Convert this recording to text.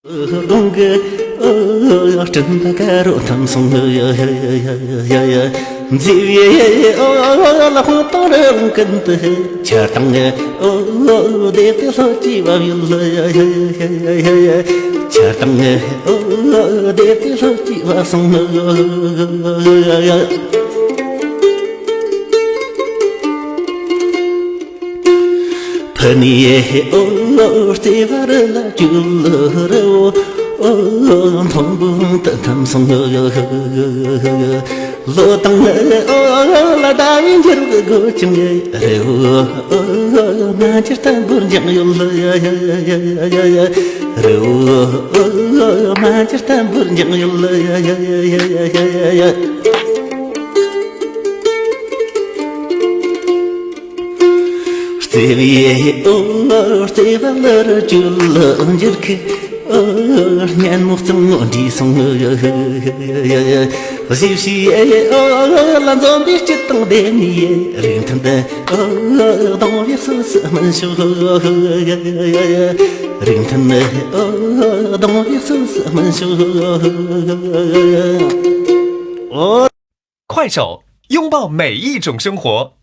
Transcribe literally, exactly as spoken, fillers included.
དགོང་གི་སྤྲིན་པ་དཀར་རོ་འཐིམ་སོང་། མཛེས་པའི་ལྷ་ཁང་དང་རི་ཀུན་ཏུ། ཆར་དང་བདེ་སྟེ་ལྷོད་ཀྱིས་བབས་ཡོད། ཆར་དང་བདེ་སྟེ་ལྷོད་ཀྱིས་བབས་སོང་། ཕུ་ནས་ཨོ་ལོ་རྩེ་བ་རི་ལ་བཅོལ། རི་བོ་ཨོ་མཐོན་པོའི་དབང་དུ་འཐིམ་སོང་། ལོ་དང་ཨོ་ལ་ཟླ་བའི་འགྱུར་བ་དགོད་ཅིང་། རི་བོ་ཨོ་རྨ་ཆུ་བརྟན་པོར་འགྱིང་ཡོད། རི་བོ་ཨོ་རྨ་ཆུ་བརྟན་པོར་འགྱིང་ཡོད། རྩེ་བའི་ཨོ་རྩེ་བ་ལ་རི་བཅོལ། འགྱུར་ཁུག་ཨོ་སྙན་མོ་གཙང་མོ་འདྲིས་སོང་། གཟི་བྱིའུ་ཨོ་ལ་འཛོམས་པའི་སྐྱིད་དང་ལྡན་ནས། རིགས་མཐུན་ཨོ་གདུང་བའི་སྲོལ་སུ་སྨིན་ཤོག། རིགས་མཐུན་ཨོ་གདུང་བའི་སྲོལ་སུ་སྨིན་ཤོག། ཨོ། 快手，拥抱每一种生活。